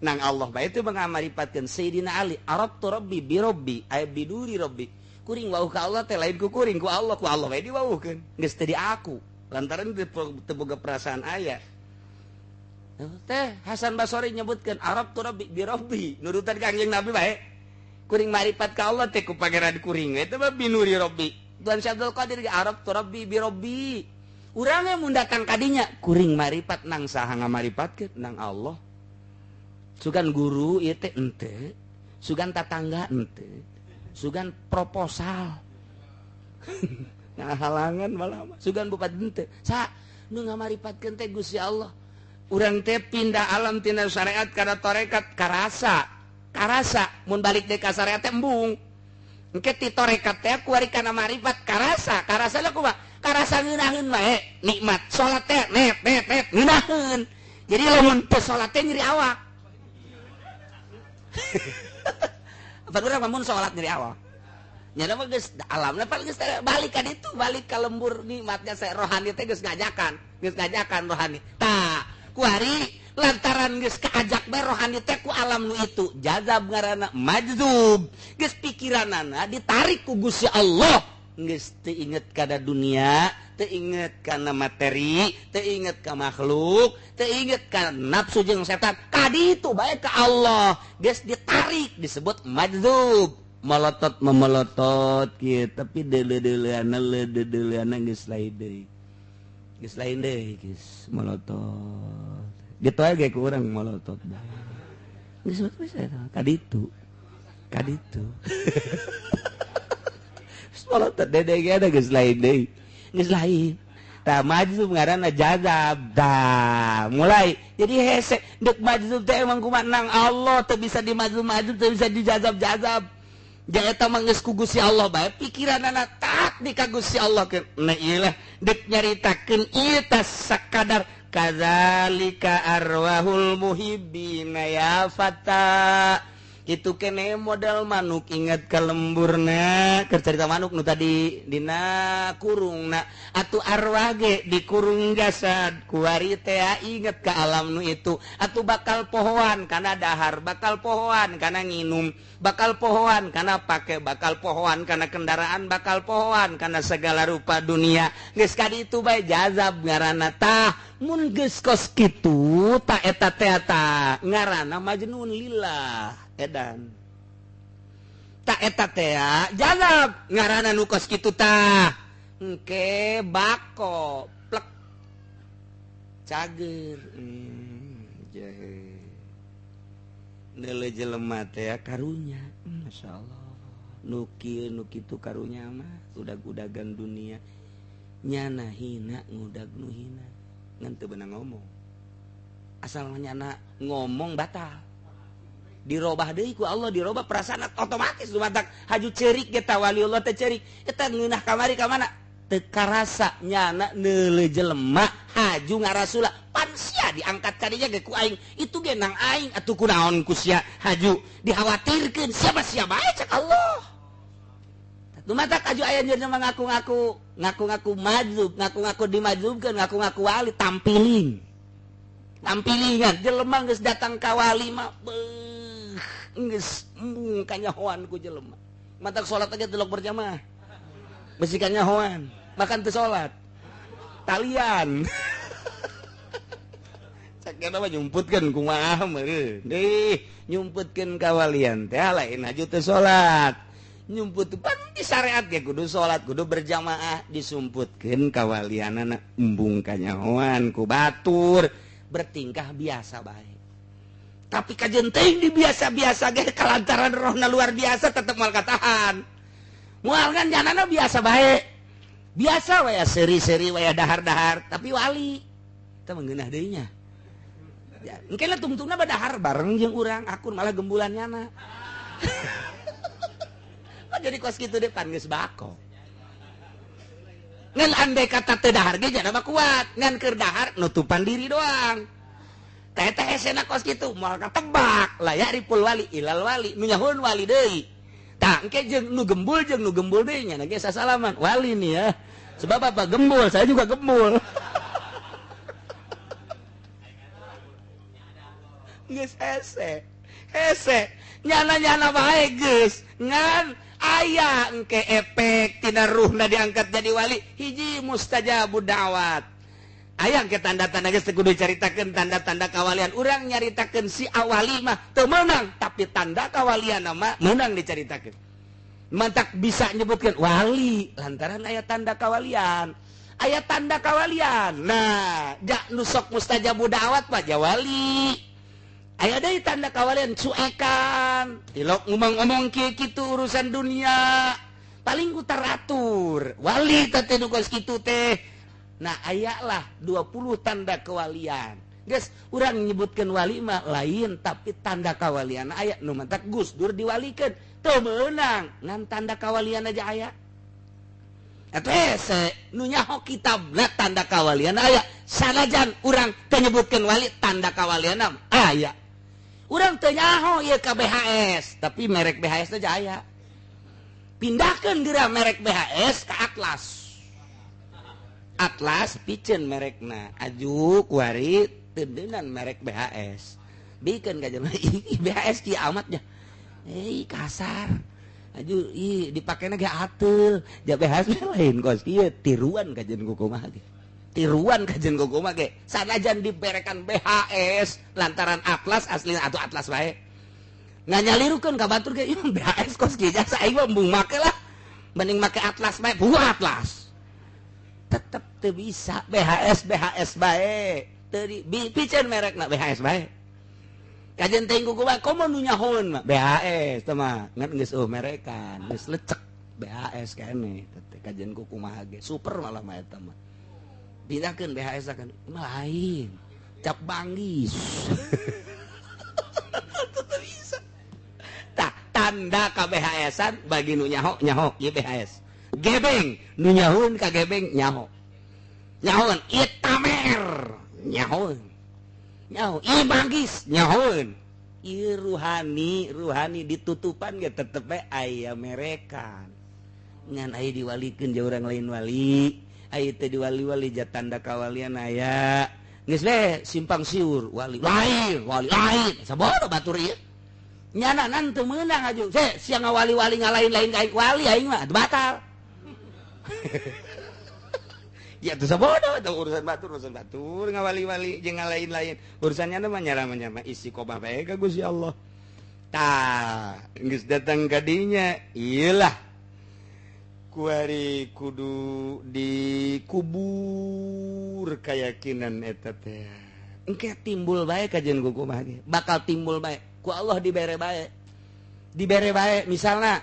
Nang Allah bae itu mengamaripatkeun Sayyidina Ali Arab tu Rabbi bi Rabbi ay biduri Rabbi kuring wauh ka Allah teh lain ku kuring ku Allah bae diwauhkeun geus teu di aku lantaran teu boga perasaan aya teh Hasan Basri nyebutkeun Arab tu Rabbi bi Rabbi nurutan Kangjeng Nabi bae kuring maripat ka Allah teh ku pangeran kuring eta mah binuri Rabbi Tuhan Syekh Abdul Qadir ge Arab tu Rabbi bi Rabbi urang mun datang kadinya kuring maripat nang saha ngamaripatkeun nang Allah. Sugan guru ieu teh ente, sugan tatangga ente, sugan proposal. Ngahalangan malah sugan bupati ente. Sa nu ngamaripatkeun teh Gusti Allah. Urang teh pindah alam tina syariat kana tarekat karasa. Karasa mun balik deui ka syariat teh embung. Engke ti tarekat teh kuari kana marifat karasa, karasa lah kumaha? Karasa ngeunaheun bae nikmat salat teh net net net ngeunaheun. Jadi lamun teu salat teh nyeri awak. Apa urang mun salat nyeri awak? Nya mah geus alamna paling geus balik ka ditu, balik ka lembur nikmatnya saya rohani teh geus ngajakan rohani. Tah, kuari lantaran geus kaajak bae rohani teh ku alam nu itu, jazab ngaranna majzub. Geus pikiranana ditarik ku Gusti Allah. Geus teu inget kana dunia, teu inget kana materi, teu inget ka makhluk, teu inget ka nafsu jeung setan. Ka ditu bae ka Allah. Geus ditarik disebut majzub. Melotot memelotot kieu tapi deuleu-deuleuana leudeuleuana geus lain deui. Geus lain deui geus melotot. Gitu aja ge ku urang melotot bae. Geus geus eta ka ditu. Ka ditu. Geus melotot dede ge ada geus lain deui. Geus lain. Tah majzub ngaranna jazab. Tah mulai jadi hese deuk majzub teh emang kumaha nang Allah teu bisa dimajzub-majzub, teu bisa dijazab-jazab. Jaeta mah geus ku Gusti Allah bae pikiranana tak di ka Gusti Allah keun. Nah ieu lah deuk nyaritakeun ieu tah sakadar kadzalika arwahul muhibbina ya fata. Kitu kene model manuk ingat ka lemburna, keur carita manuk nu tadi dina kurungna atuh arwah ge dikurung jasad kuari teh inget ka alam nu itu atuh bakal pohoan kana dahar, bakal pohoan kana nginum, bakal pohoan kana pake, bakal pohoan kana kendaraan, bakal pohoan kana segala rupa dunia. Geus ka ditu bae jazab ngaranna. Tah mun geus kos kitu ta eta teh ta ngaranna majnun lillah edan. Tak eta teh jazab ngaranna nu kos kitu tah. Engke bako plek cager. Jahe. Neuleuh jelema teh karunya. Masyaallah. Nu kieu nu kitu karunya mah udag-udagan dunia. Nyana hina ngudag nu hina. Ngan teu beunang ngomong. Asal nyana ngomong batal. Dirobah deui ku Allah, dirobah perasaan otomatis dumatak haju cerik ge ta waliullah teh cerik eta ngeunah kamari ka mana teu karasa nyana neuleuh jelema haju ngarasula pan sia diangkat ka dinya ge ku aing itu ge nang aing atuh kunaon ku sia haju dikhawatirkeun siapa sia bae cek Allah. Dumatak haju aya jelema ngaku-ngaku ngaku-ngaku majzub, ngaku-ngaku dimajzubkeun, ngaku-ngaku wali tampiling tampilingan jelema geus datang ka wali mah geus embung kanyahoan ku jelema. Matak salat aja delok berjamaah. Besi kanyahoan, makan teu salat. Talian. Cek eta mah nyumputkeun kumaha meureun. Deh, nyumputkeun kawalian teh lain haju teu salat. Nyumput pan di syariat ge kudu salat, kudu berjamaah, disumputkeun kawalianana embung kanyahoan ku batur, bertingkah biasa bae. Tapi kajen teuing di biasa-biasa ge kalantaran rohna luar biasa tetep moal katahan. Moal kan janana biasa bae. Biasa we seri-seri we dahar-dahar, tapi wali. Teu mengeunah deui nya. Ya, engke lah tungtungna badahar bareng jeung urang, akun malah gembulan nyana. Oh, jadi kos kitu deh pan geus bako. Ngan andai kata teu dahar ge jana mah kuat, ngan keur dahar nutupan diri doang. Teh hesena kos kitu moal katebak la ya'riful wali ilal wali nu nyahoun wali deui. Tah engke jeung nu gembul deui nya ge sasalaman wali nih ya. Sebab apa gembul, saya juga gembul. Geus hese. Hese nyana-nyana bae geus ngan aya engke efek tina ruhna diangkat jadi wali hiji mustajabud da'wat. Ayang ke tanda-tanda geus teu kudu caritakeun tanda-tanda kawalian. Urang nyaritakeun si awali mah teu meunang, tapi tanda kawalian mah meunang dicaritakeun. Mantak bisa nyebutkeun wali lantaran aya tanda kawalian. Aya tanda kawalian. Nah, jak nu sok mustajabu da'wat mah ja wali. Aya deui tanda kawalian cuekan, tilok ngomong-ngomong kieu kitu urusan dunia. Paling ku teratur. Wali teh nu kos kitu teh. Nah, ayalah 20 tanda kewalian. Geus urang nyebutkeun wali mah lain tapi tanda kawalian aya nu mantak Gus Dur diwalikeun teu meunang ngan tanda kawalian aja aya. Atuh hese nu nyaho kitabna tanda kawalian aya sanajan urang teu nyebutkeun wali tanda kawalian aya. Urang teu nyaho ieu ka BHS tapi merek BHS aja aya. Pindahkeun geura merek BHS ka Atlas. Atlas piceun merekna aju kuari teu deunan merek BHS. Bikeun ka jelema BHS kieu amat nya. Kasar. Aju ih dipakena ge ateul. Ja BHS lain kos kieu tiruan kajian kumaha ge. Tiruan kajian kumaha ge. Sanajan diberekan BHS lantaran Atlas asli atuh Atlas bae. Nganyalirukeun ka batur ge ieu BHS kos kieu jasa aing mah embung make lah. Mending make Atlas bae, buah Atlas. Tetep teu bisa BHS BHS bae. Teu piceun merekna BHS bae. Kajian teh kumaha komo nu nyahoeun mah BHS teh mah ngan geus eueuh merekan, geus lecek BHS keneh teh kajian ku kumaha ge super malah mah eta mah. Pindahkeun BHS kan mah lain. Cap banggis. Teu bisa. Tah tanda ka BHS-an bagi nu nyaho nyaho ieu BHS. Gebeng nu nyahoeun ka gebeng nyaho. Nyahoeun ieu tamer nyahoeun. Nyaho ieu banggis nyahoeun. Ieu ruhani ruhani ditutupan ge tetep bae aya merekan. Ngan aya diwalikeun jeung urang lain wali. Aya teu diwali-wali ja tanda kawalian aya. Geus we simpang siur wali lain, wali lain. Sabodo batur ieu. Nyana nan teu meunang aju. Se siang ngawali-wali ngalain-lain ka aing wali aing mah batal. Ya tuh sabodo itu urusan batur ngawali-wali jeung ngalain-lain. Urusannya mah nyarama-nyama isi kobah bae ka Gusti Allah. Tah, geus datang ka dinya, iyalah. Kuari kudu dikubur keyakinan eta teh. Engke timbul bae kajian kumaha ge. Bakal timbul bae. Ku Allah dibere bae. Dibere bae misalna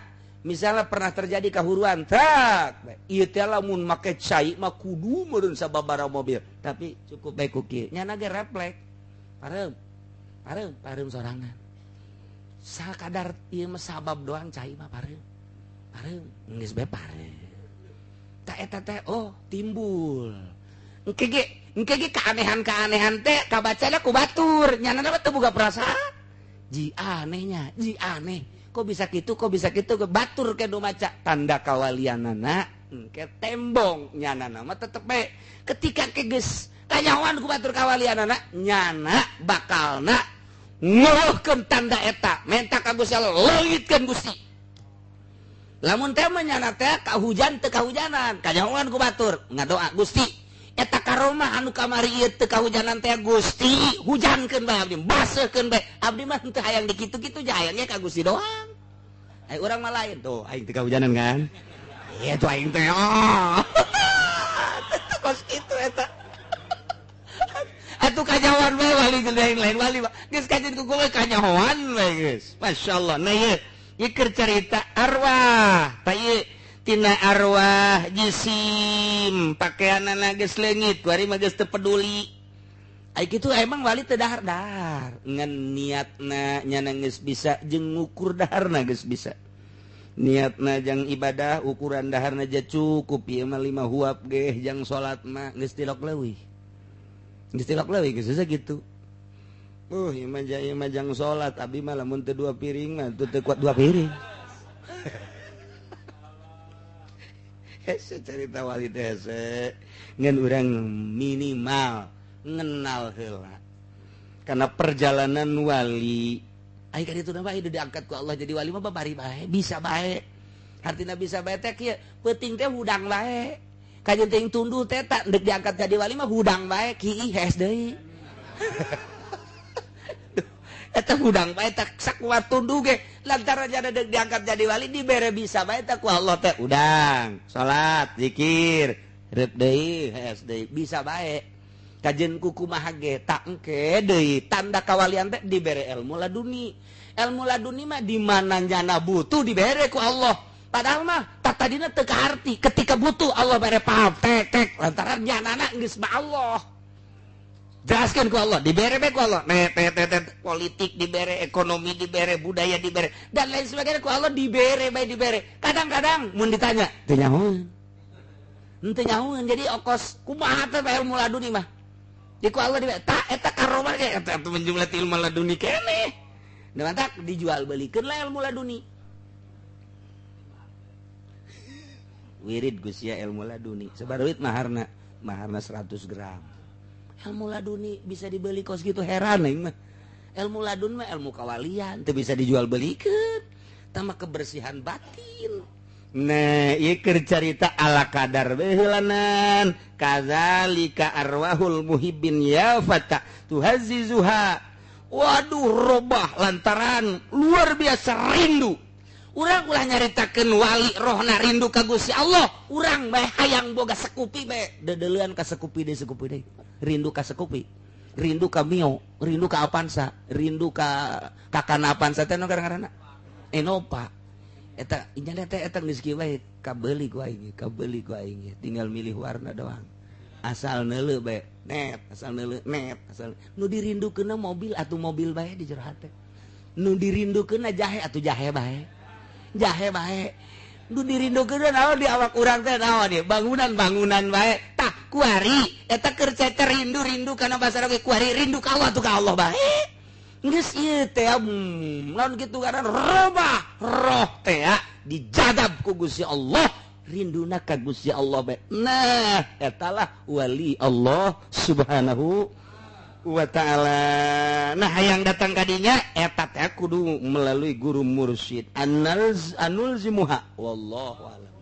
pernah terjadi kahuruan tak ieu teh lamun make cai mah kudu meureun sababaraha mobil tapi cukup bae ku kieu nyana ge refleks pareum pareum pareum sorangan sakadar ieu mah sabab doang cai mah pareum pareum geus bae pareum ta eta teh oh timbul engke ge keanehan-keanehan teh kabacana ku batur nyana mah teu boga perasaan ji anehnya ji aneh kok bisa gitu batur ke maca tanda kawalianana engke tembong nyanana mah tetep bae ketika keges kanyahoan ku batur kawalianana nyana bakalna ngeluhkeun tanda eta menta ka Gusti Allah leungitkeun Gusti lamun teh mah nyana teh kahujan teu kahujanan kanyahoan ku batur ngadoa Gusti eta karomah anu kamari ieu teu kahujanan teh Gusti hujankeun bae abdi baseuhkeun bae abdi mah teu hayang dikitu-kitu ja hayangnya ka Gusti doang. Ai urang mah lain tuh aing teu kahujanan kan ieu tuh aing teh oh teu kos kitu eta atuh kanyahoan bae wali jeung lain wali mah geus kajian ku gue kanyahoan bae geus masyaallah. Nah ieu ieu keur carita arwah tah ieu tina arwah jisim pakaianana geus leungit kuari mah geus teu peduli. Ai kitu emang wali teu dahar-dahar ngan niatna nyana geus bisa jeung ngukur daharna geus bisa. Niatna jang ibadah ukuran daharna ja cukup ieu mah 5 huap ge jang salat mah geus tilok leuwih. Geus tilok leuwih geus sakitu. Ieu mah jang salat abdi mah lamun teu 2 piring mah teu kuat 2 piring. Hese cerita wali teh hese ngan urang minimal ngenal heula karena perjalanan wali ai ka ditu mah hidup diangkat ku Allah jadi wali mah babari bae bisa bae hartina bisa bae teh kieu peuting teh hudang bae kajeun teh tunduh teh tak deuk diangkat jadi wali mah hudang bae kiih hees deui eta hudang bae tak sakuat tunduh ge lantaran jada deuk diangkat jadi wali dibere bisa bae teh ku Allah teh udang salat zikir reup deui hees deui bisa bae kajeun ku kumaha ge tak engke deui tanda kawalian teh dibere ilmu laduni ilmu laduni mah di mana nyana butuh dibere ku Allah padahal mah tak tadina teu kaharti ketika butuh Allah bere paham tek tek lantaran nyanana geus ma Allah. Jelaskan ku Allah, dibere bae ku Allah. Net, net, net, net. Politik dibere, ekonomi dibere, budaya dibere, dan lain sebagainya ku Allah dibere bae dibere. Kadang-kadang mun ditanya, teu nyahoeun. Henteu nyahoeun, jadi okos kumaha teh ilmu laduni mah. Di ku Allah dibere, tah eta karomah ge eta menjumlah ilmu laduni keneh. Da mantak dijual belikeun lah ilmu laduni. Wirid Gusti ilmu laduni. Sabar duit maharna, maharna 100 gram. Ilmu laduni bisa dibeli kos gitu heran aing mah. Ilmu ladun mah ilmu kawalian teu bisa dijual belikeun. Tama kebersihan batin. Nah, ieu keur carita ala kadar beheulanan. Kadzalika arwahul muhibbin ya fata tuhazzizuha. Waduh robah lantaran luar biasa rindu. Urang ulah nyaritakeun wali rohna rindu ka Gusti Allah. Urang bae hayang boga sekupi bae dedeuleun ka sekupi deui sekupi deui. Rindu ka sekupi, rindu ka Mio, rindu ka Avanza, rindu ka kakana Avanza teh nu ngaranna Innova. Eta inyana teh eta geus kieu bae kabeuli ku aing, kabeuli ku aing, tinggal milih warna doang. Asal neuleuh bae net, asal neuleuh net, asal nu dirindukeunna mobil atuh mobil bae di jero hate. Nu dirindukeunna jahe atuh jahe bae. Jahe bae. Nu dirindukeunna naon di awak urang teh naon ieu? Bangunan-bangunan bae. Tah kuari eta keur cecer rindu-rindu kana basa oge kuari rindu ka Allah tuh ka Allah bae. Geus ieu teh lamun kitu karena robah roh teh dijadab ku Gusti Allah, rinduna ka Gusti Allah bae. Nah, eta lah wali Allah Subhanahu wa ta'ala. Nah, hayang datang kadinya eta teh kudu melalui guru mursyid. Anulzimuha wallahu a'lam.